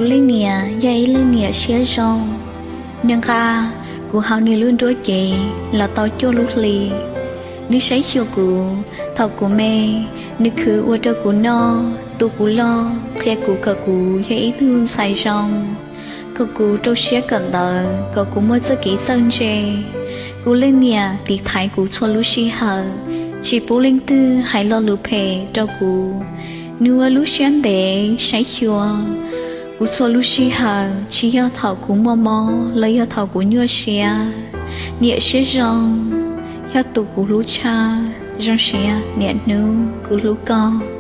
Kuv leej niam yog ib leej niam siab zoo. Nws nqa kuv hauv nws lub nruab cev los tau cuaj lub hli. Nws saib xyuas kuv thaum kuv me, nws khwv ua rau kuv noj, tu kuv loj, qhia kuv kom kuv yog ib tug ntxhais zoo, kom kuv rau siab kawm ntawv, kom kuv muaj txoj kev txawj ntse. Kuv leej niam tiv thaiv kuv txhua lub sij hawm, tsis pub leej twg hais lo lus phem rau kuv. Nws ua lub siab ntev saib xyuas kuv txhua lub sij hawm, tsis yog thaum kuv muaj mob los yog thaum kuv nyuaj siab. Niam siab zoo yog tus kuv hlub tshaj. Zoo siab niam hnub, kuv hlub koj.